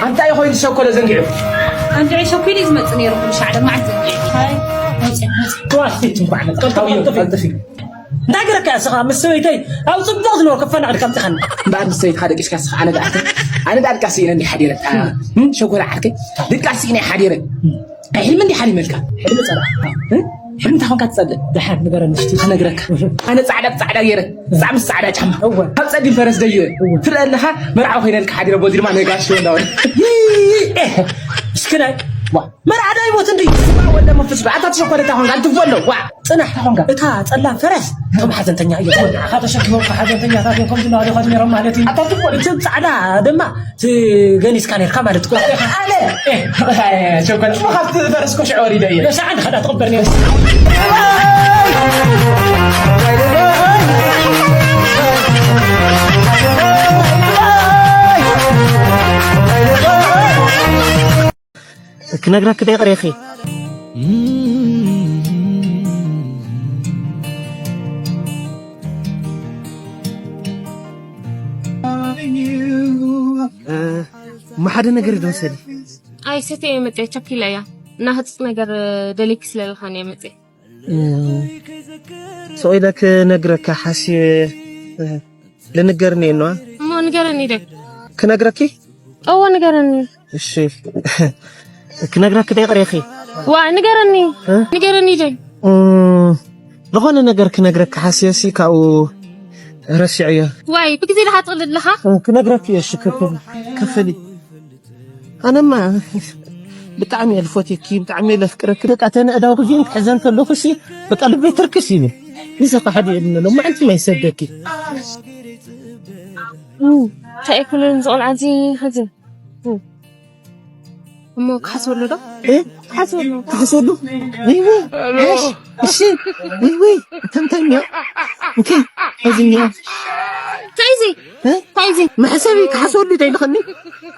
ኣንታይ ኮይኑ ሸኮለ ዘንጊዑ? ኣንታይ ሸኮለ ዝመጽእ ነይሩ፣ ኩሉ ሻዕ ድማ ዘንጊዑ። ሃይ፣ መጽእ፣ መጽእ። ተዋስቲ ትንኳዕ መጣ። ቀልጠፊ፣ ቀልጠፊ። እንታይ ገረካ እስኻ ምስ ሰበይተይ ኣብ ጽቡቕ ዝነበርኩ ፈናቕል ከምጽኻኒ? እምበኣር ምስ ሰበይትኻ ደቂስካ እስኻ ኣነ ደኣ፣ ኣነ ደኣ ድቃስ ስኢነ እንዲየ ሓዲረ። እም፣ ሸኮለ ዓርከይ፣ ድቃስ ስኢነ እየ ሓዲረ። ኣይ፣ ሕልሚ እንዲየ ሓሊመልካ? ሕልሚ ጸላእ። እም? ሕልሚ እንታይ ኾንካ ትጸልእ? ደሓን ንገረኒ እስቲ። ክነግረካ። ኣነ ጻዕዳ ብጻዕዳ ገይረ፣ ጻዕዳ ምስ ጻዕዳ ጫማ። እወ። ኣብ ጸሊም ፈረስ ደይበ። እወ። ትረአ ኣለኻ፣ መርዓዊ ኮይነልካ ሓዲረ፣ በዚ ድማ ነጋሽ እንዳበለ። ይይ፣ ኤህ፣ ምስኪናይ። ዋ። መርዓ ዶ ይሞት እንዲ? ስማ ወልደ መንፈስ ቅዱስ። ኣታ ተሸኮለ እንታይ ኾንካ? ኣንተ በሎ። ዋ። ጽናሕ እንታይ ኾንካ? እታ ጸላም ፈረስ፣ እቶም ሓዘንተኛ እዮም። ንዓኻ ተሸኪሞም ሓዘንተኛታት እዮም፣ ከምዚ እናበሉ ይኸዱ ነይሮም ማለት እዩ። ኣታ ትበሎ። እቶም ጻዕዳ ድማ፣ ትገኒስካ ነርካ ማለት እኮ። ኣነ፣ ኤህ፣ ሸኮለ፣ እሞ ካብቲ ፈረስ እኮ ሽዑ ወሪደ እየ። ለሻዕ እንድኻ ትቕበር ነርካ። ክነግረኪ ዶ ይቕሬኺ? እሞ ሓደ ነገር ዶ መሰሊ? ኣይ፣ ሰተየ እየ መፅየ፣ ቸኪለ እያ። እና ህፁፅ ነገር ደልየኪ ስለ ዘለኻኒ እየ መፅየ። እም፣ ስቕ ኢለ ክነግረካ ሓስየ፣ እ፣ ልንገርኒ እየ ነዋ። እሞ ንገረኒ ዶ? ክነግረኪ? እወ፣ ንገረኒ። እሺ። ክነግረኪ ዶ ይቕሬኺ? ዋ፣ ንገረኒ። እ? ንገረኒ ዶ? እም፣ ዝኾነ ነገር ክነግረኪ ሓስየሲ ካብኡ ረሲዐዮ። ዋይ፣ ብግዜ ኢኻ ትቕልድ ኣለኻ? እ፣ ክነግረኪ እየ፣ እሺ፣ ክፍል፣ ክፍሊ። ኣነማ ብጣዕሚ እየ ልፎትየኪ፣ ብጣዕሚ እየ ለፍቅረኪ። በቃ፣ ተነእዳው ግዜ ክሕዘን ከለኹ ሲ፣ በቃ፣ ልበይ ትርክስ ይብል። ንሰኻ ሓደ የብሎ፣ ሎማዓንቲ ማይ ሰደኪ። እም፣ እንታይ እየ ክብለኒ፣ እዚ ቆልዓ እዚ፣ ሕዚ? እም። እሞ ክሓስበሉ ዶ? እ? ክሓስበሉ። ክሓስበሉ? ወይ ወይ፣ ሓሽ፣ እሺ፣ ወይ ወይ፣ ተንተኛ። ኦኬ፣ ሕዝኛ። እንታይ እዚ? እ? እንታይ እዚ? መሕሰቢ ክሓስበሉ እንታይ ኢልኽኒ?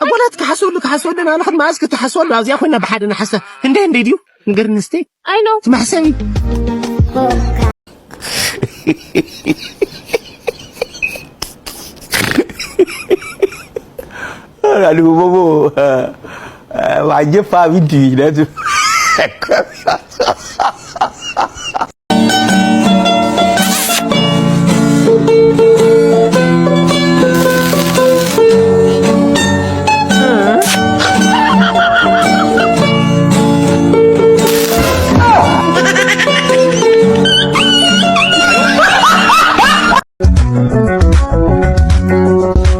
ኣቦላት ክሓስበሉ፣ ክሓስበሉ ናለኽን መዓዝ ክትሓስበሉ ኣብዚኣ ኮይና ብሓደ ንሓስብ። እንደ እንደ ድዩ? ንገርኒ እስቲ። ኣይ ኖ። እቲ መሕሰቢ። ኣሉ ቦቦ፣ ዋጀፋ ቢዲ ነቱ።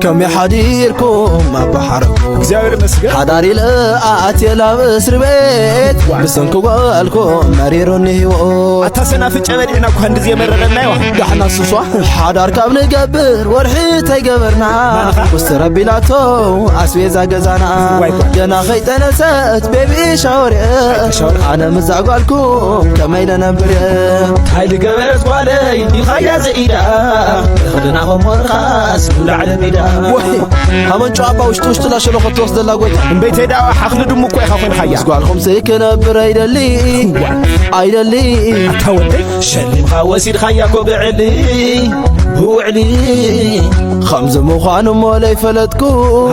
ከመይ ሓዲርኩም ኣቦ ሓረጉ? እግዚኣብሔር ይመስገን። ሓዳር ኢለ ኣትየ ላብ እስሪ ቤት፣ ዋ። ብሰንኪ ጓልኩም መሪሩኒ ህይወት። ኣታ ሰናፍጨ በሊዕና እኳ እንድዚ የመረረና ይዋ። ዳሕና ስሷ። ሓዳር ካብ ንገብር ወርሒ ተይገበርና። ማንኻ? ውስቲ ረቢላቶ ኣስቤዛ ገዛና። ዋይ ጓል። ገና ከይጠነሰት ቤቢ ሻወር እየ። ሻወር። ኣነ ምዛ ጓልኩም ከመይ ኢለ ነብር እየ። እንታይ ዝገበረት ጓለይ ኢኻያ ዘኢዳ። ክድና ኸሞርኻስ ንላዕሊ ሜዳ። ወይ፣ ሃመንጮ ኣባ ውሽጢ ውሽጢ ላሸሎ ክትወስደላ ጎይታ። እምበይተይ ደኣ ሓኽሊ ድሙ እኮ ኢኻ ኮንኻያ። ምስ ጓልኹም ዘይክነብር ኣይደሊ፣ እዋ። ኣይደሊ። ኣታ ወደይ፣ ሸሊምኻ ወሲድኻያ እኮ ብዕሊ፣ ብውዕሊ። ከምዚ ምዃኑ እሞ ለይፈለጥኩ፣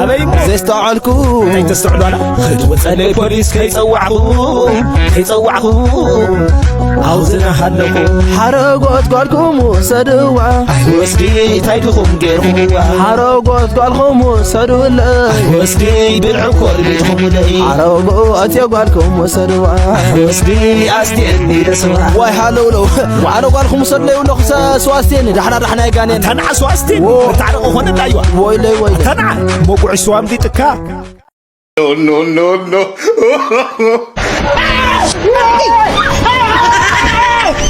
ኣበይ እሞ? ዘስተውዓልኩ። እንታይ ተስተውዕሉ ኣላ? ክትወፀለይ ፖሊስ ከይፀዋዕኹ፣ ከይፀዋዕኹ። ኣብዝና ሃለኹ። ሓረጎት ጓልኩም ውሰድዋ። ኣይወስዲ እንታይ ድኹም ገይርኹዋ። ሓረጎት ጓልኹም ውሰዱለይ። ኣይወስዲ ብልዕኮር ቤትኹምለይ። ሓረጎት የጓልኩም ውሰድዋ። ኣይወስዲ ኣስትየኒ ደስዋ። ዋይ ሃለውለው። ኣነ ጓልኩም ውሰዱለይ ውለኹ ሰ-፣ ስዋ ኣስትየኒ ዳሕና ዳሕና የጋኔን። ተንዓ ስዋ ኣስትየኒ። ዎ። መታረቂ ኾነ ዳይዋ። ወይለይ ወይለይ። ተንዓ መጉዒ ስዋ ኣምሊጥካ። No, no, no, no.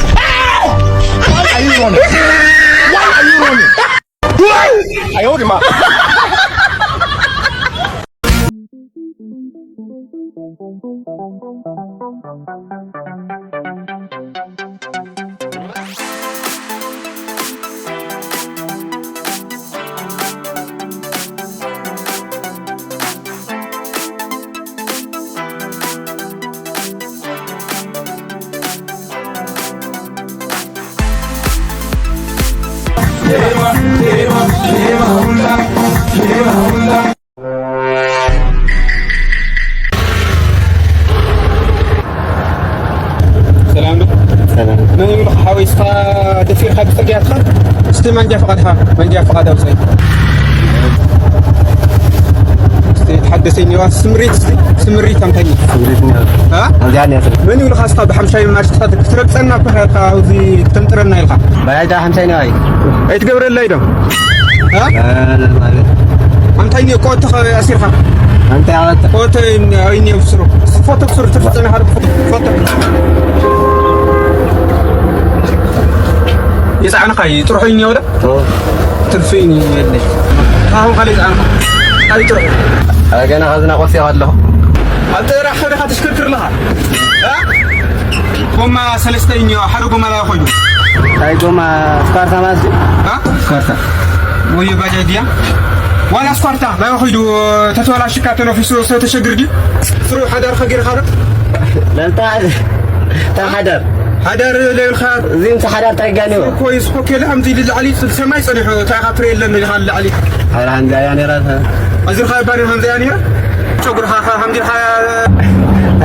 Why are you running? Why are you running? Why? I hold him up. ኣብ ጽርግያ ትኸድ፣ እስቲ መንጃ ፈቓድኻ፣ መንጃ ፈቓድ ኣውጽእ። እስቲ ተሓደሰኒ፣ ዋ፣ ስምሪት፣ እስቲ ስምሪት ኣምታኝ። ስምሪት ነው። አ? ኣብዚኣ እያ ስምሪት። መን ይብልኻ እስኻ ብሓምሻይ ማርሽ ትኸድ ክትረግጸና እኮ ኢኻ ኣብዚ ክትምጥረና ኢልካ። ባይ፣ ዳ ሓምሻይ ነው፣ ኣይ። ኣይትገብረለይ ዶ? አ? እ፣ ማለት። ኣምታኝ እኮ እትኸ-፣ ኣሲርካ። ኣንተ ያወጣ። ፎቶ ይን-፣ ኣይን የብስሩ። ፎቶ ብስሩ፣ ትርፍትና ሓደ ፎቶ። ይጻዕንካ፣ ይጥርሑ ይኛው ዳ? ኦ። ትርፊ ይን የለ። ኣሁን ካለ ይጻዕንካ። ካለ ይጥርሑ። አ፣ ገና ካብዚ ናቆፍ ኣለኹ። ኣብ ጥራሕ ወደኻ ትሽክርክር ኣለኻ። እ? ጎማ ሰለስተ ይኛው፣ ሓደ ጎማ ላይ ኮይኑ። ኣይ፣ ጎማ ስኳርታ ማለት እዩ። እ? ስኳርታ። ወይ ባጃጅ ድያ? ዋላ ስኳርታ፣ ላይ ኾይዱ ተተዋላሽካ ተነፊሱ ዝተሸግር ድዩ? ስሩ ሓዳር ኸጊርካ ዶ? ለልታ፣ ታ ሓዳር። ሓዳር ለይልካ እዚ ምስ ሓዳር ታይጋኒ። እኮ ይስኮ ከለ ከምዚ ልዕሊ ሰማይ ጸኒሑ፣ ታኻ ትሬ የለን ኢኻ ልዕሊ። ሓራ ሓንዛ እያ ነይራ። ኣዝርኻ ባሪ ከምዚ እያ ነይራ? ጨጉርኻ ኸ ከምዚ ኢኻ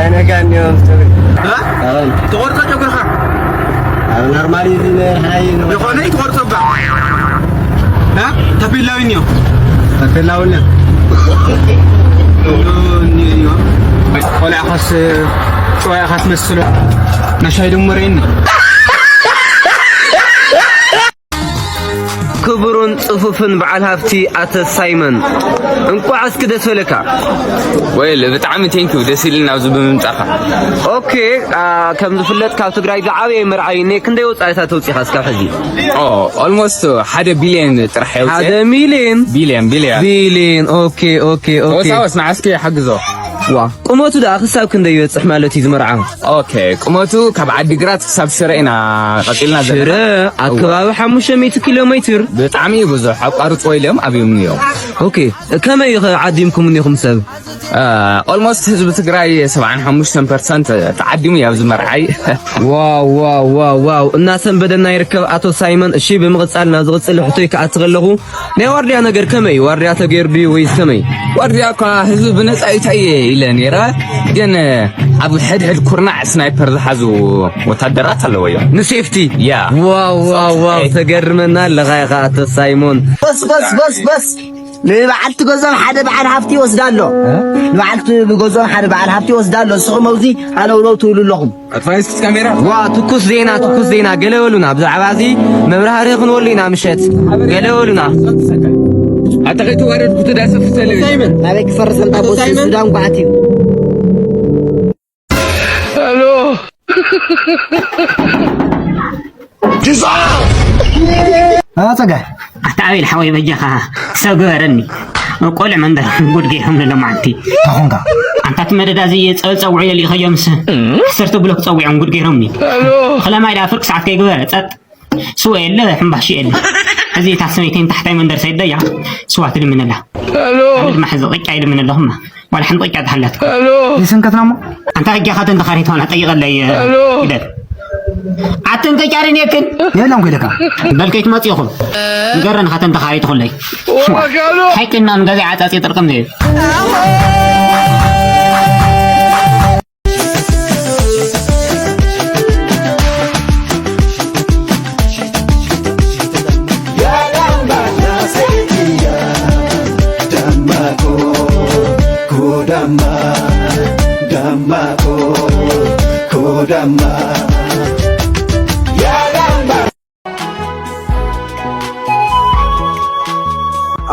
ኣይነጋን እዮም ጨጉሪ። እ? ኣሁን ትቆርጦ ጨጉርኻ? ኣብ ኖርማል እዩ ዝነርሓይ ነው። ዝኾነ ይትቆርጦ ባ። እ? ታፔላ እውን እዩ። ታፔላ እውን እዩ። ቆልዓ ኻስ፣ ጨዋ ኢኻ ትመስሎ። ናሻይ ደሞ ርኤኒ። ክቡርን ጽፉፍን በዓል ሃፍቲ ኣቶ ሳይመን፣ እንቋዕ እስኪ ደስ በለካ። ወይል፣ ብጣዕሚ ቴንኪው፣ ደስ ኢልና ኣብዚ ብምምጻኻ። ኦኬ፣ አ፣ ከም ዝፍለጥ ካብ ትግራይ ዝዓበየ መርዓዊ እኔ ክንደይ ወጻኢታት ኣውጺኻ እስካብ ሕዚ? ኦ፣ ኦልሞስት ሓደ ቢልዮን ጥራሕ የውጽእ። ሓደ ሚልዮን? ቢልዮን፣ ቢልዮን። ቢልዮን፣ ኦኬ፣ ኦኬ፣ ኦኬ። ወሳወስ ንዓስኪ ይሓግዞ። ዋ፣ ቁመቱ ደኣ ክሳብ ክንደይ ይበጽሕ ማለት እዩ ዝመርዓ? ኦኬ፣ ቁመቱ ካብ ዓዲግራት ክሳብ ሽረ ኢና ቀጺልና ዘለና። ሽረ ኣከባቢ ሓሙሽተ ሚእቲ ኪሎ ሜትር። ብጣዕሚ እዩ ብዙሕ። ኣቋርጽ ወይለም ኣብዮም እዮም። ኦኬ፣ ከመይ ኢኸ ዓዲምኩም እኒኹም ሰብ? አ፣ ኦልሞስት ህዝቢ ትግራይ ሰብዓን ሓሙሽተን ፐርሰንት ተዓዲሙ እዩ ኣብዚ መርዓይ። ዋው፣ ዋው፣ ዋው፣ ዋው። እናሰንበደና ይርከብ ኣቶ ሳይመን። እሺ፣ ብምቕጻል ናብ ዝቕጽል ሕቶይ ክኣቲ ከለኹ፣ ናይ ዋርድያ ነገር ከመይ? ዋርድያ ተገይሩ ድዩ ወይስ ከመይ? ዋርድያ እኳ ህዝቢ ብነጻ እዩ ታየ ኢለ ነይረ፣ ግን ኣብ ሕድሕድ ኩርናዕ ስናይፐር ዝሓዙ ወታደራት ኣለዎ እዮም። ንሴፍቲ? ያ። ዋው፣ ዋው፣ ዋው፣ ተገርመና ኣለኻ ኢኻ ኣቶ ሳይሞን። በስ፣ በስ፣ በስ፣ በስ። ንበዓልቲ ገዝኦም ሓደ በዓል ሃፍቲ ይወስዳ ኣሎ። እ? ንበዓልቲ ገዝኦም ሓደ በዓል ሃፍቲ ይወስዳ ኣሎ። ንስኹም ኣብዚ ሃለውለው ትብሉ ኣለኹም። ኣድቫንስ ካሜራ። ዋ፣ ትኩስ ዜና፣ ትኩስ ዜና። ገለ በሉና፣ ብዛዕባ እዚ መብራህርሂ ክንበሉ ኢና ምሸት። ገለ በሉና። ኣታ ከይትዋረድ ክትዳሰፍ ትሰለ። ሳይመን። ናበይ ክፈርስ እንታ ኣቶ ቦስ ሳይመን። ሱዳን ጓዕት እዩ። ሄሎ። አ፣ ጸጋይ። ኣታ ኣቤል ሓወይ በጃኻ ሰብ ግበረኒ። ቆልዕ መንደር ጉድ ገይሮም ንሎማዓንቲ። እንታይ ኾንካ? ኣንታ እቲ መደዳ እዚ ጸ-፣ ጸውዑ የልኢኸዮምስ ዓሰርተ ብሎክ ጸዊዖም ጉድ ገይሮምኒ። ሄሎ። ኸለማይ ደኣ ፍርቂ ሰዓት ከይግበረ ጸጥ። ስዋ የለ፣ ሕምባሽ የለ። እዚ እታ ሰበይተይ ንታሕታይ መንደር ሰይደያ ስዋ ትልምነላ። ሄሎ። ኣነ ድማ ሕዚ ቅጫ ይልምን ኣለኹማ። ዋላ ሓንቲ ቅጫ ተሃላትኩም። ሄሎ። ይስንከትና እሞ። ኣንታ እጃኻ ተንተኻሪት ሆና ጠይቐለይ፣ ሄሎ። ግደል። ኣትን ቅጫ ርኔክን። የለም ከይደካ። በል ከይትመጽእኹም። ንገረን ኻተን ተኻሪት ኹለይ። ዋጋሎ። ሓይቅና ንገዛ ዓጻጺ ጥርቅም ዘይብል።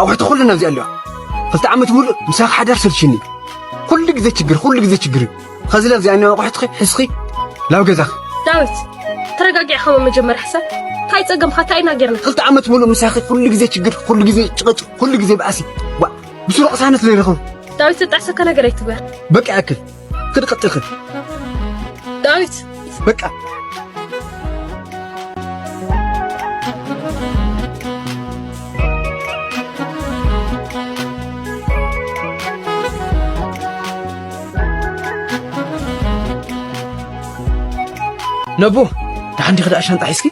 ኣቑሑት ኩለን ኣብዚኣ ኣለዋ። ክልተ ዓመት ሙሉእ ምሳኺ ሓዳር ሰልችኒ። ኩሉ ግዜ ችግር፣ ኩሉ ግዜ ችግር እዩ። ኸዚ ለዚ ኣነ ኣቑሑትኺ ሕዝኺ ላብ ገዛኺ። ዳዊት፣ ተረጋጊዕኻ መጀመርያ ሕሰብ። እንታይ ጸገምካ? እንታይ ኢና ጌርና? ክልተ ዓመት ሙሉእ ምሳኺ ኩሉ ግዜ ችግር፣ ኩሉ ግዜ ጭቕጭቕ፣ ኩሉ ግዜ ባእሲ። ዋ፣ ብስሩ ቅሳነት ዘይረኽቡ። ዳዊት፣ ዝጠዕሰካ ነገር ኣይትግበር። በቃ ያክል። ክድ ቀጥልኺ። ዳዊት። በቃ። ነቦ፣ ደሓን ዲኺ ደኣ ሻንጣ ሒዝኪ?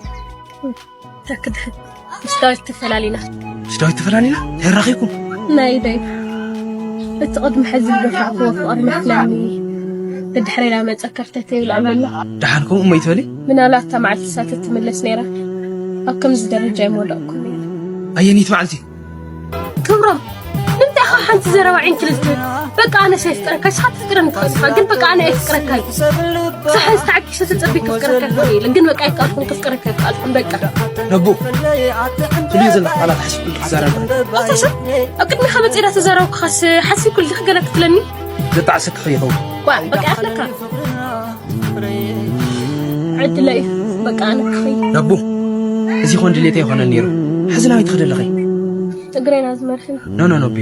ተክድሕን ምስ ዳዊት ተፈላሊና። ምስ ዳዊት ተፈላሊና? እንታይ ራኺብኩም? ናይ ደይ። እቲ ቅድሚ ሕዚ ዝገፋዕክዎ ፍቕሪ መሕለኒ። ብድሕረይ ላመጸ ከርተተ ይብል ኣሎ። ደሓን ከምኡ እሞ ይትበሊ? ምናልባት እታ መዓልቲ እሳ ተትምለስ ነይራ። ኣብ ከምዚ ደረጃ ኣይመወዳእኩን። ኣየኒት መዓልቲ? ክብሮም፣ ንምንታይ ኢኻ ሓንቲ ዘረባ ዒንኪ ልትብል? በቃ ኣነ ሰይፍቅረካ፣ ንስኻ ትፍቅረኒ ትኽእል ኢኻ፣ ግን በቃ ኣነ ኣይፍቅረካይ። ክሳብ ሕዚ ተዓጊሰ ተጸቢየ ክፍቅረካ ይኽእል እየ፣ ግን በቃ ኣይከኣልኩን፣ ክፍቅረካ ኣይከኣልኩን፣ በቃ። ነቡ፣ ትብልዮ ዘለኻ ቃላት ሓሲብ ኩሉ ክትዛረብ። ኣታ ሰብ፣ ኣብ ቅድሚኻ መጺኣ ተዛረብኩኻስ ሓሲብ ኩሉ ዲኺ ገለ ክትብለኒ? ዘጣዕሰካ ከይኸውን። ኳ፣ በቃ ይኣኽለካ። ዕድለይ፣ በቃ ኣነ ክኸይድ። ነቡ፣ እዚ ኾን ድሌተይ ኣይኮነን ነይሩ። ሕዚ ናበይ ትኸዲ ኣለኺ? እግረይና ዝመርሕን። ኖ፣ ኖ፣ ኖ፣ ቢ።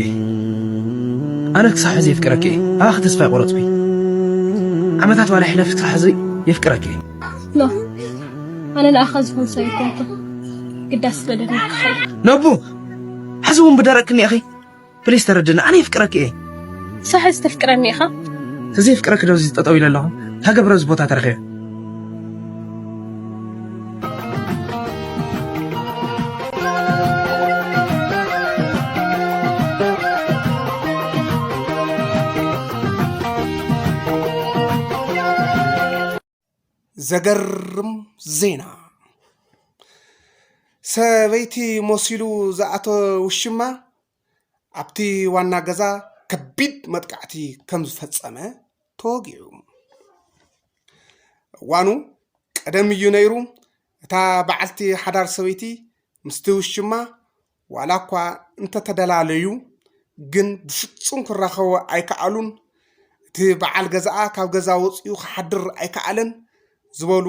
ኣነ ክሳብ ሕዚ የፍቅረኪ እየ። ኣባኺ ተስፋ ኣይቆረጽኩ። ዓመታት ዋላ ይሕለፍ ክሳብ ሕዚ የፍቅረኪ እየ። ኖ፣ ኣነ ንኣኻ ዝኾን ሰብ ኣይኮንኩን። ግዳስ በደለይ ክኸይድ። ነቡ፣ ሕዚ እውን ብደረቅ ክኒኤኺ? ፕሊስ ተረድኒ፣ ኣነ የፍቅረኪ እየ። ሳሕ ዝተፍቅረኒ ኢኻ? እዚ የፍቅረኪ ዶ እዚ ጠጠው ኢለ ኣለኹ? ሃገብ ዶ እዚ ቦታ ተረኺበ? ዘገርም ዜና። ሰበይቲ መሲሉ ዝኣተወ ውሽማ ኣብቲ ዋና ገዛ ከቢድ መጥቃዕቲ ከም ዝፈጸመ ተወጊዑ። እዋኑ ቀደም እዩ ነይሩ። እታ በዓልቲ ሓዳር ሰበይቲ ምስቲ ውሽማ ዋላ እኳ እንተተደላለዩ፣ ግን ብፍጹም ክራኸቡ ኣይከኣሉን። እቲ በዓል ገዛኣ ካብ ገዛ ወጺኡ ክሓድር ኣይከኣለን ዝበሉ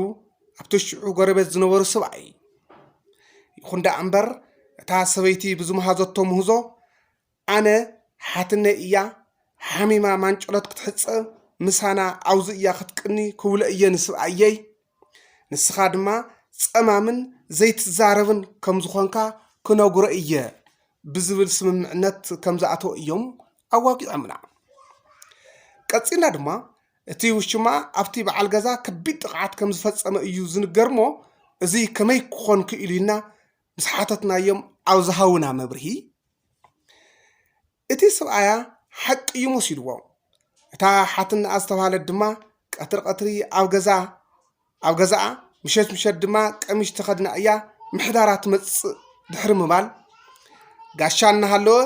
ኣብቲ ሽዑ ጎረቤት ዝነበሩ ሰብኣይ። ይኹን ደኣ እምበር፣ እታ ሰበይቲ ብዝመሃዘቶ ምህዞ፣ ኣነ ሓትነይ እያ፣ ሓሚማ ማንጨሎት ክትሕጸብ ምሳና ኣብዚ እያ ክትቅኒ ክብሎ እየ ንስብኣየይ። ንስኻ ድማ ጸማምን ዘይትዛረብን ከም ዝኾንካ ክነግሮ እየ ብዝብል ስምምዕነት ከም ዝኣተው እዮም ኣዋጊዖምና። ቀጺልና ድማ እቲ ውሽማ ኣብቲ በዓል ገዛ ከቢድ ጥቕዓት ከም ዝፈጸመ እዩ ዝንገር እሞ፣ እዚ ከመይ ክኾን ክኢሉ ኢልና ምስ ሓተትናዮም ኣብ ዝሃቡና መብርሂ፣ እቲ ሰብኣያ ሓቂ እዩ መሲልዎ። እታ ሓትነኣ ዝተባህለት ድማ ቀትሪ ቀትሪ ኣብ ገዛ፣ ኣብ ገዛኣ፣ ምሸት ምሸት ድማ ቀሚሽ ተኸድና እያ ምሕዳራ ትመጽእ ድሕሪ ምባል፣ ጋሻ እናሃለወ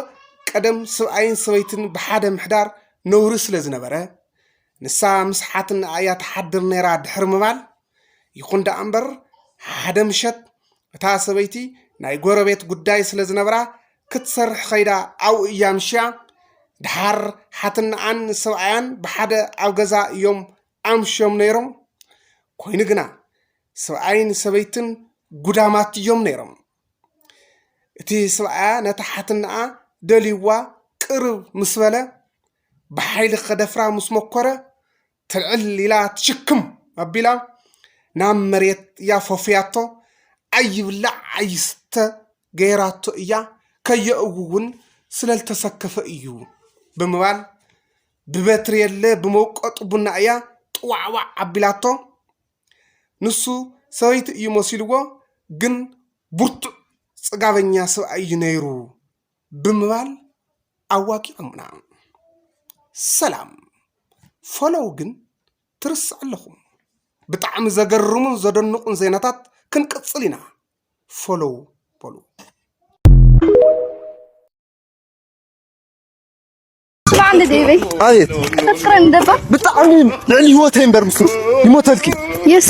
ቀደም ሰብኣይን ሰበይትን ብሓደ ምሕዳር ነውሪ ስለ ዝነበረ፣ ንሳ ምስ ሓትነኣ እያ ትሓድር ነይራ ድሕሪ ምባል፣ ይኹን ደኣ እምበር፣ ሓደ ምሸት እታ ሰበይቲ ናይ ጎረቤት ጉዳይ ስለ ዝነበራ ክትሰርሕ ኸይዳ ኣብኡ እያ ኣምሽያ። ደሓር ሓትነኣን ሰብኣያን ብሓደ ኣብ ገዛ እዮም ኣምሽዮም ነይሮም። ኮይኑ ግና፣ ሰብኣይን ሰበይትን ጉዳማት እዮም ነይሮም። እቲ ሰብኣያ ነታ ሓትነኣ ደልይዋ ቅርብ ምስ በለ፣ ብሓይሊ ከደፍራ ምስ መኮረ፣ ትልዕል ኢላ ትሽክም ኣቢላ ናብ መሬት እያ ፈፍያቶ። ኣይብላዕ ኣይስተ ገይራቶ እያ፣ ከየእዊ እውን ስለ ልተሰከፈ እዩ ብምባል፣ ብበትሪ የለ ብመውቀጢ ቡና እያ ጥዋዕዋዕ ኣቢላቶ። ንሱ ሰበይቲ እዩ መሲልዎ፣ ግን ብርቱዕ ጽጋበኛ ሰብኣይ እዩ ነይሩ ብምባል ኣዋጊዖምና። ሰላም። ፎሎው ግን ትርስዕ ኣለኹም። ብጣዕሚ ዘገርሙን ዘደንቑን ዜናታት ክንቅጽል ኢና። ፎሎው በሉ። ስማዕ እንደ ዴበይ። ኣቤት። ከተፍቅረኒ ደባ? ብጣዕሚ ልዕሊ ህይወተይ እምበር ምስ ይሞተልኪ። የስ፣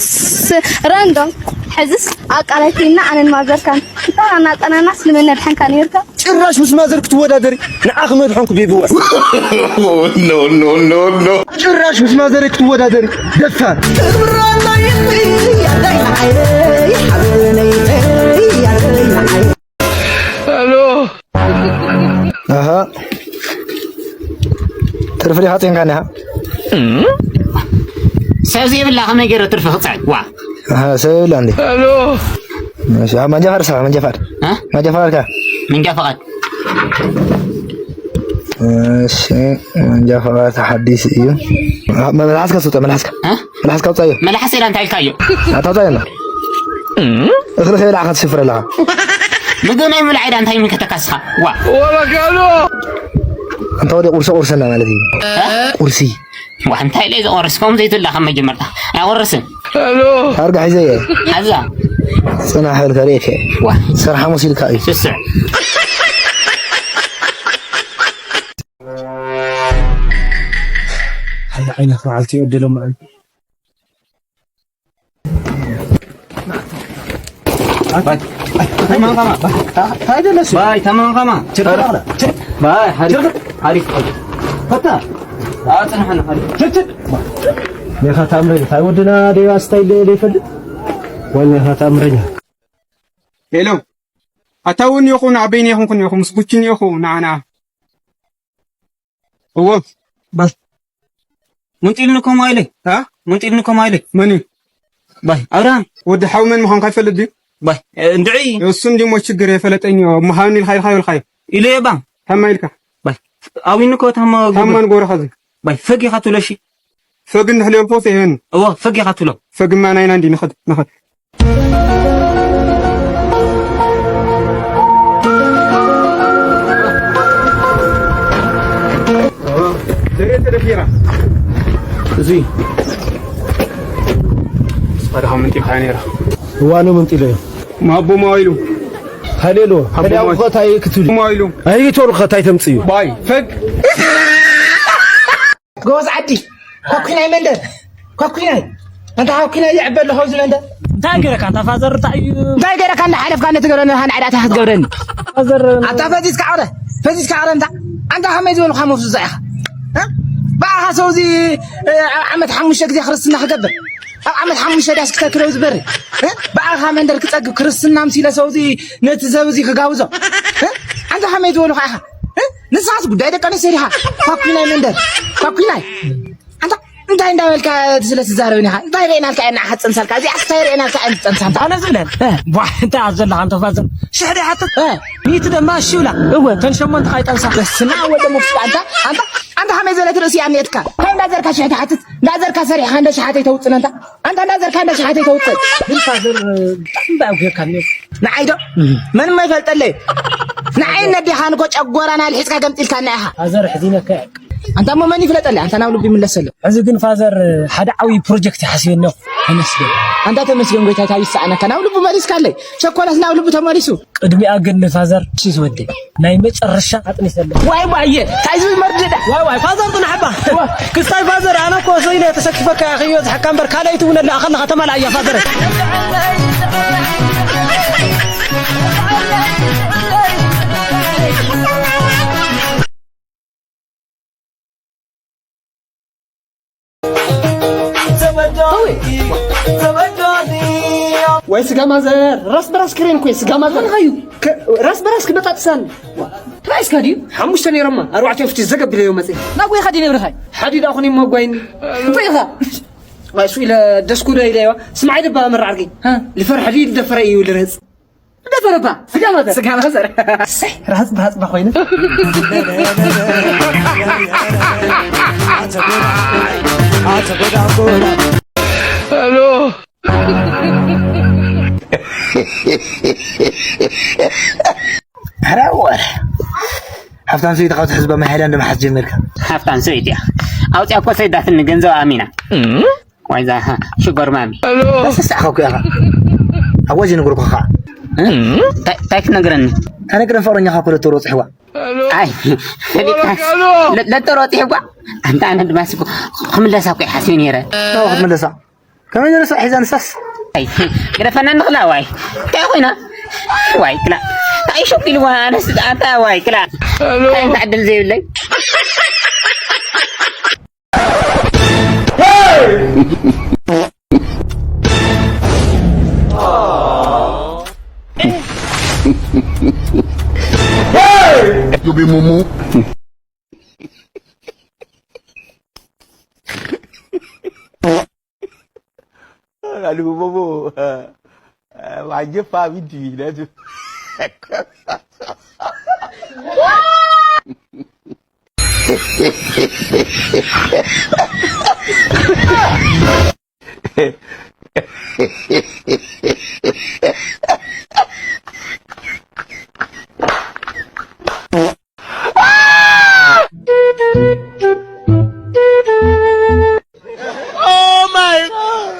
ራንዶም። ሕዝስ ኣቃላይተይና ኣነን ማዘርካን። እንታ ናጠናናስ ንመን ነድሓንካ ነይርካ? ጭራሽ ምስ ማዘር ክትወዳደሪ። ንዓኺ መድሓንኩ ቤቢዋ። ኖ፣ ኖ፣ ኖ፣ ኖ። ጭራሽ ምስ ማዘር ክትወዳደሪ። ደፋር። ክብራ ናይ ያለኝ ዓይነይ፣ ሓበነይ፣ ያለኝ ዓይነይ። ሄሎ። ኣሃ። ትርፊ ዲኻ ጼንካ ኒኻ? ሰብ ዘይብላ ከመይ ገይረ ትርፊ ክጽዕን? ዋ። ኣሃ፣ ሰብ የብላ እንዴ? ሄሎ። እሺ፣ ኣብ መንጃ ፈቃድ፣ መንጃ ፈቃድ። እ? መንጃ ፈቃድካ? መንጃ ፈቃድ። እሺ፣ መንጃ ፈቃድ ሓዲስ እዩ። አ፣ መልሓስካ ስውጠ፣ መልሓስካ። እ? መልሓስካ ኣውጻዮ። መልሓስ ኢላ እንታይ ኢልካዮ? ኣታ ኣውጻዮ እንዶ። እኽሊ ከይበላዕካ ትሽፍር ኣለኻ። ምግቢ ናይ ምብላዕ ኢዳ እንታይ ይምልከተካ እስኻ? ዋ። ወረጋሎ። ኣንታ ወዲ ቁርሲ ቁርሰና ማለት እዩ። እ? ቁርሲ። ዋ፣ እንታይ ኢለ ዝቆርስ? ከምኡ ዘይትብላ ካብ መጀመርታ። ኣይቆርስን። ሄሎ። ታርጋ ሒዘ እየ። ሓዛ። ጽናሕ በልካ ርኢኸ። ዋ። ስራሕ መሲልካ እዩ። ስስዕ። ሓይሊ ዓይነኻ መዓልቲ ይዕድሎም። ባይ፣ ተማን ኸማ። ባይ፣ ተማን ኸማ። ባይ፣ ሓሪፍ፣ ሓሪፍ፣ ሓሪፍ። ፈታ። ኣጽንሐና፣ ሓሪፍ። ኔኻ ተኣምረኛ። ታይ ወድና ደይ ኣስታይ ደይ ፈልጥ። ወኔኻ ተኣምረኛ። ሄሎ። ኣታ እውን ይኹን፣ ኣበይን ይኹን፣ ይኹን፣ ምስ ጉችን ይኹን፣ ንዓና። እዎ። ባይ። ምንጢልኒ ከምኡ ኢለ። አ? ምንጢልኒ ከምኡ ኢለ። መን እዩ? ባይ፣ ኣብርሃም። ወዲ ሓው መን ምዃንካ ይፈልጥ ድዩ? ባይ፣ እ፣ እንድዒ። እሱ እንዲሞ ችግር የፈለጠኝ እዩ። ምሃብኒ ኢልካ ኢልካ ይብልካ እዩ። ኢለ እየ ባ። ታማ ኢልካ? ባይ፣ ኣዊኒ እኮ ታማ ታማ ንጎረኻ እዚ። ባይ፣ ፈግ ኢኻ ትብሎ እሺ። ፈግ እንድሕልዮ እኮ ይሄን። እዎ፣ ፈግ ኢኻ ትብሎ። ፈግማ ናይና እንዲ ንኸድ፣ ንኸድ። እዚ ስኻ ድኻ ምንጢልካ ነይራ። እዋኑ ምንጢሎ እዩ። ማቦ ማዋይሉ። ሃሌሎ፣ ኣቦ ሃሌ ኣቦ ማዋይሉ። ኸታይ ክትብሉ። ማዋይሉ። ኣይተውሉ ኸታይ ተምጽኡ። ባይ፣ ፈግ። ጎበዝ ዓዲ፣ ኳኩናይ መንደር፣ ኳኩናይ። ኣንታ ኳኩናይ ይዕበ ኣለኹ ኣብዚ መንደር። እንታይ ገይረካ? ኣንታ ፋዘር፣ እንታይ እዩ? እንታይ ገይረካ? እንዳሓለፍካ ነቲ ገረነ ሃን ዓዳታ ክትገብረኒ። ፋዘር፣ ኣንታ ፈዚዝካ ዓረ፣ ፈዚዝካ ዓረ፣ እንታ፣ ኣንታ ከመይ ዝበልካ መፍዙዛ ኢኻ? እ? ብኣኻ ሰውዚ፣ እ፣ ኣብ ዓመት ሓሙሽተ ግዜ ክርስትና ክገብር፣ ኣብ ዓመት ሓሙሽተ ዳስ ክተክለው ዝበሪ፣ እ? ብኣኻ መንደር ክጸግብ ክርስትና ምሲለ ሰውዚ ነቲ ዘብዚ ክጋብዞ፣ እ? ኣንታ ከመይ ዝበልካ ኢኻ? እ? ንስኻስ ጉዳይ ደቂ ኣንስትዮ ዲኻ? ኳኩናይ መንደር፣ ኳኩናይ። ኣንታ እንታይ እንዳበልካ ስለ ትዛረብን ኢኻ? እንታይ ርኤናልካ ኢና ሓጽንሳልካ? እዚኣስ እንታይ ርኤናልካ ኢና ትጸንሳ? ኣነ ዝብለል። እ። ቧ፣ እንታይ ኣብ ዘለኻ ኣንተ ፋዘር? ሽሕ ዶ ይሓትት? እ። ሚእቲ ደማ እሺ ብላ። እወ። ተን ሸሞንተ ካይ ጠንሳ። በስመ ኣብ ወወልድ ወመንፈስ ቅዱስ። ኣንታ፣ ኣንታ፣ ኣንታ ከመይ ዝበለት ርእሲ እያ እኒኤትካ? እንታይ እንዳዘርካ ሽሕ ትሓትት? እንዳዘርካ ሰሪሕኻ እንደ ሽሓተይ ተውጽን ኣንታ? ኣንታ እንዳዘርካ እንደ ሽሓተይ ተውጽን? ግን ፋዘር፣ ብጣዕሚ ባዕጉ ጌርካ እኒኦ። ንዓይ ዶ? እህ። መንም ኣይፈልጠለይ። ንዓይ ነዴኻን እኮ ጨጎራና ኣልሒጽካ ገምጢልካና ኢኻ። ፋዘር፣ ሕዚነካ እየ። ኣንታ እሞ መን ይፍለጠለይ? ኣንታ ናብ ልቡ ይምለሰሉ። ሕዚ ግን ፋዘር፣ ሓደ ዓብዪ ፕሮጀክት ሓሲበ ኣለኹ። ተመስገን። ኣንታ ተመስገን ጎይታይ፣ እንታይ ይሰኣነካ? ናብ ልቡ መሊስካለይ። ቸኮላት ናብ ልቡ ተመሊሱ። ቅድሚኣ ግን ፋዘር፣ እሺ ዝወደይ፣ ናይ መጨረሻ ኣጥኒሰ ኣለኹ። ዋይ ዋየ፣ እንታይ ዝብል መርድእ ደኣ? ዋይ ዋይ፣ ፋዘር ጽናሕባ። ዋ። ክስታይ ፋዘር፣ ኣነ እኮ ሰይነ ተሰኪፈካ እየ ክዮ ዝሓካ እምበር፣ ካልኣይቲ እውን ኣለኣ ከለኻ ተማልኣያ ፋዘር። ወይ ስጋ ማዘር፣ ራስ በራስ ክሬን እኮ እዩ፣ ስጋ ማዘር። መን ኸዩ? ከ-፣ ራስ በራስ ክበጣጥሳን። ራይስካ ድዩ? ሓሙሽተ ነይሮማ፣ ኣርባዕተ ፍቲ ዘገብ ኢለዮ መጽእ። ናብ ጎይኻ ድዩ ነብርኻይ? ሓዲዳ ኣኹን እሞ ጓይኒ። እንታይ ኢኻ? ዋይ፣ እሱ ኢለ ደስኩ ዶ ኢለዮ? ስምዓይ ደባ መራዓርገኝ። ሃ? ልፈርሕ ድዩ ልደፈረ እዩ ልርህጽ? ልደፈረባ፣ ስጋ ማዘር። ስጋ ማዘር። ሰይ፣ ርሃጽ ብሃጽ ባ ኮይኑ። ሄሎ። ኧረ ወረ። ሃብታም ሰበይቲ ካብ ትሕዝ በማይ ሃይላንድ ምሓዝ ጀሚርካ። ሃብታም ሰበይቲ እያ። ኣውፅያ እኮ ሰይዳትኒ ገንዘብ ኣሚና። ዋይዛ ሽጎር ማሚ። ተሰሳዕካ እኮ ኢኻ። ኣዋጅ ይነግሩካ ኸዓ። እ? ታይ፣ ታይ ክትነግረኒ? ተነግረን ፍቕረኛኻ እኮ ለተሮ ፅሕዋ። ኣይ፣ ፈሊጥካስ። ለ-፣ ለተሮ ፅሕዋ። ኣንታ ኣነ ድማ ስኩ ክምለሳ እኮ ይሓስብ ነይረ። ናው ክትምለሳ። ከመይ ገለ ሰብ ሒዛ ንሳስ? ኣይ፣ ግደፈና ንኽላ ዋይ። እንታይ ኮይና? ዋይ ክላ። እንታይ ሾክ ኢልዋ ኣነስ ኣታ ዋይ ክላ። እንታይ ዕድል ዘይብለይ። Hey! You be mumu. Lalu bobo. Wajib pa video dah tu. Oh my God!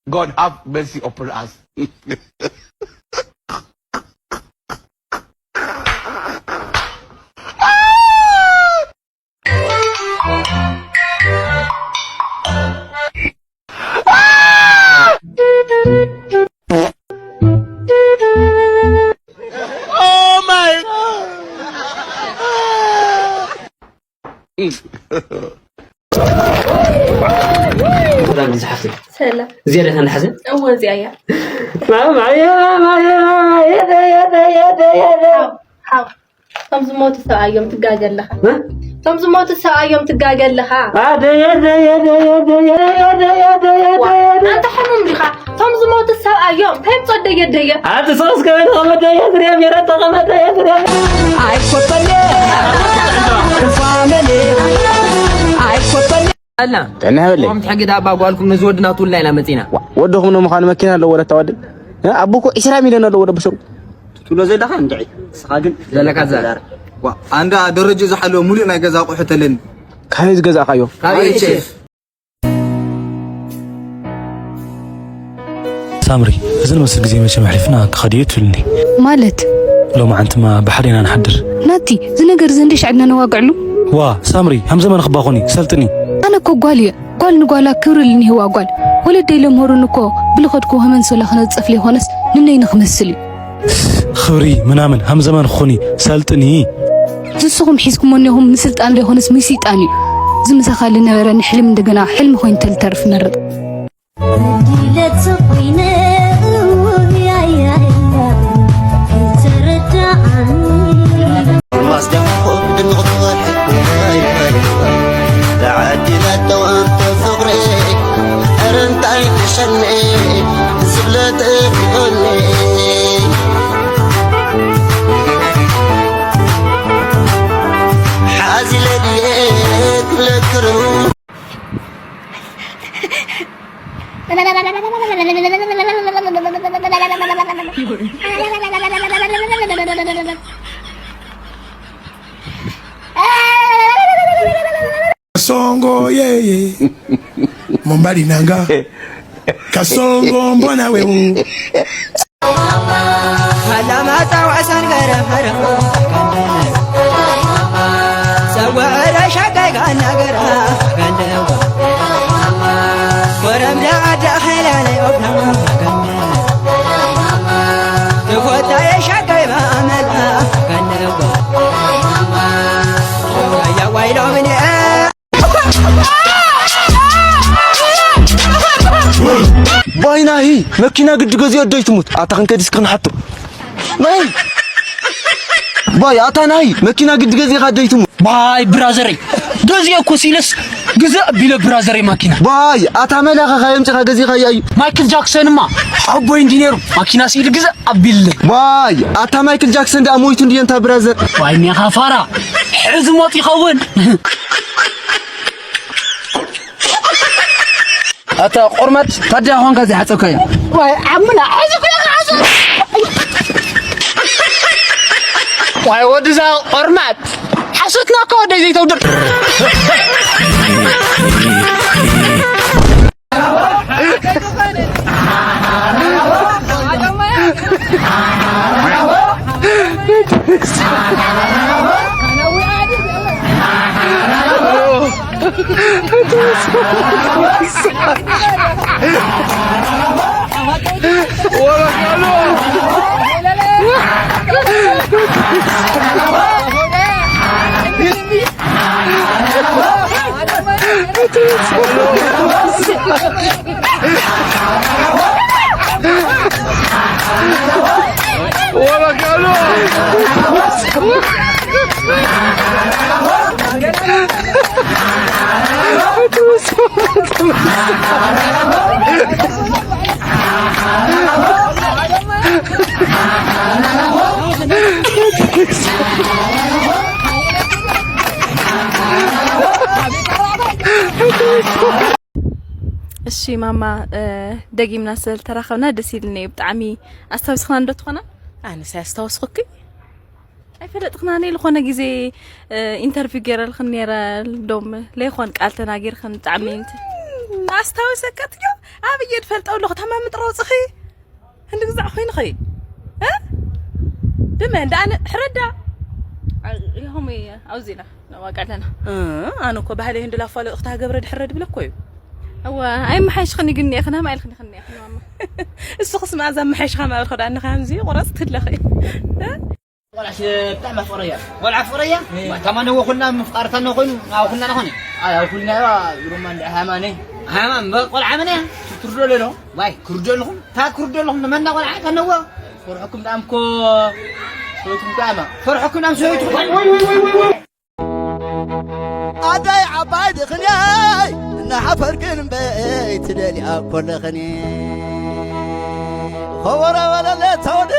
God have mercy upon us. Oh my God! ሰላም ዝሓፍተይ። ሰላም እዚኣ ዲኻ እንዳ ሓዘን? እወ እዚኣ እያ ማማየ ማማየ ማማየ ደየ ደየ ደየ ደየ። ሓው ሓው እቶም ዝሞቱ ሰብኣዮም ትጋገ ኣለኻ እ? እቶም ዝሞቱ ሰብኣዮም ትጋገ ኣለኻ አ ደየ ደየ ደየ ደየ ደየ ደየ ደየ ደየ። ኣንተ ሕሙም ዲኻ እቶም ዝሞቱ ሰብኣዮም ከይምጾ ደየ ደየ ኣቲ ሶስ ከመይ ተቐመጠ? የት ሪያ ሜራ ተቐመጠ? የት ሪያ? ኣይኮተለ ፋመሌ ኣይኮተለ ኣላ ጥዕና ይሃበለይ። ም ትሕጊ ዳባ ጓልኩም ነዚ ወድና ትውልና ኢና መፂና ዋ፣ ወደኹም ነው ምዃኑ መኪና ኣለዎ ወለታ ወደይ። እ፣ ኣቦ እኮ ዒስራ ሚልዮን ኣለዎ ወደ ብሰው። ትብሎ ዘለኻ እንድዒ። ንስኻ ግን ዘለካ ዘር ዋ ኣንዳ ደረጃ ዝሓለወ ሙሉእ ናይ ገዛ ኣቑሑ ተለኒ። ካበይ ዝገዛእካዮ? ካብ ኤች ኤፍ ሳምሪ፣ እዚ ንመስል ግዜ መቸም ኣሕሊፍና ክኸድ እዩ ትብልኒ። ማለት ሎማዓንትማ ባሕሪ ኢና ንሓድር። ናቲ፣ እዚ ነገር እዚ እንድሽ ዕድና ነዋግዕሉ? ዋ ሳምሪ፣ ሃም ዘመን ክባኹኒ ሰልጥኒ። ኣነ እኮ ጓል እየ። ጓል ንጓላ ክብሪ ልንህዋ ጓል። ወለደይ ለምሆሩን እኮ ብልኸድኩ ሃመን ሶላ ክነጸፍ ለይኾነስ ንነይ ንክመስል እዩ። ክብሪ ምናምን ሃም ዘመን ክኹኒ ሰልጥኒ። ንስኹም ሒዝኩሞ እኒኹም ምስልጣን ዘይኮነስ ምስይጣን እዩ። ዝምሳኻ ልነበረ ንሕልም እንደገና ሕልሚ ኮይኑ ተልተርፍ መርጥ። ማስደምኹ ድምቕትወርሕ ተዓዲላ ተወርተ ፍቕሪ ኧረ እንታይ ትሸኒ ዝብለ ትእክበኒ ሓዚለ ድየ ክብለክሩ Kasongo yeye mombali nanga kasongo mbona wewu Alama tawa sangara hara Sawa ara shakai gana gara ganda Koram da ada khala le obna Tufota ya shakai ba amala ganda Ya wailo mini ባይ ናሂ መኪና ግዲ ገዚኦ ደይ ትሙት ኣታ ክንከዲስ ክንሓቶ ናይ ባይ ኣታ ናይ መኪና ግዲ ገዚኻ ደይ ትሙት ባይ ብራዘረይ ገዚኦ እኮ ሲለስ ግዛእ ቢለ ብራዘረይ ማኪና ባይ ኣታ መላኻ ካየምፅኻ ገዚኻ ያዩ ማይክል ጃክሰንማ ሓቦይ እንዲነሩ ማኪና ሲል ግዛእ ኣቢልለይ ባይ ኣታ ማይክል ጃክሰን ደኣ ሞይቱ እንድየ እንታ ብራዘር ዋይ ሜኻ ፋራ ሕዚ ሞት ይኸውን ኣታ ቆርማድ ታዲያ ኾንካ ዘይሓፀብካዮ ዋይ ዓምና ሕዚ ኩለካ ዓዘ ዋይ ወድዛ ቆርማድ ሓሶትና እኮ ወደይ ዘይተውድር እሺ ማማ፣ ደጊምና ስለተራኸብና ደስ ኢልኒ እዩ ብጣዕሚ። ኣስታውስኽና እንዶ ትኾና? ኣነስ ኣስታውስኽኪ? ኣይፈለጥኽናን። ዝኾነ ግዜ ኢንተርቪው ገይረልኽን ነይረ፣ ዶም ለይኾን ቃል ተናጊርኽን ብጣዕሚ እንት- ኣስታወሰካትዮ? ኣብየ ድፈልጠው ኣለኹ፣ ታማሚ ጥራውፅኺ። እንዲ ግዛዕ ኮይንኸይ? እ? ድመ፣ እንዳ ኣነ ሕረዳ። ይኸም ኣውዚና፣ ነዋቃለና። እ፣ ኣነ እኮ ባህለይ እንዲ ላፋለጥኽታ ገብረ ድሕረ ድብለ እኮ እዩ። እዋ፣ ኣይመሓይሽኽኒ ግን እኒኤኽን፣ ሃም ኣይልኽኒ ኽኒ እኒኤኽን፣ ማማ። እስኽስ መኣዛ መሓይሽኻ ማእልኽ ዳእኒ ኸምዚ ቁረፅ ትለኺ። እ? ቆልዓ ሽ-፣ ብጣዕሚ ኣፍቕረያ። ቆልዓ ኣፍቕረያ? እየ። ታማ ነዎ ኩልና ምፍቃር ታነው ኮይኑ፣ ኣብ ኩልና ነኾነ። ኣይ፣ ኣብ ኩልና እያ፣ ግሩማ እንድዒ ሃማነ። ሃማን፣ በ-፣ ቆልዓ መን እያ? ትርዶ ለሎ? ዋይ፣ ክርዶ ኣለኹም? ታ ክርዶ ኣለኹም? መና ቆልዓ ታነዎ? ፈርሕኩም ዳም ኮ ሰውትኩም ዳማ። ፈርሕኩም ዳም ሰውትኩም። ኣዳይ ዓባይ ድኽንያይ፣ እናሓፈርክን እምበይ ትደልያ ኮለኽኒ። ኸበረ በለለ ተወዲ።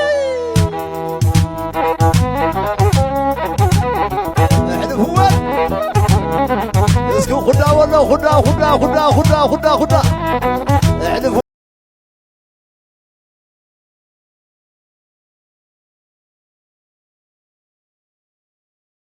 ኣሕልፍወን። እስኪ ኩዳ በሎ፣ ኩዳ፣ ኩዳ፣ ኩዳ፣ ኩዳ፣ ኩዳ፣ ኩዳ።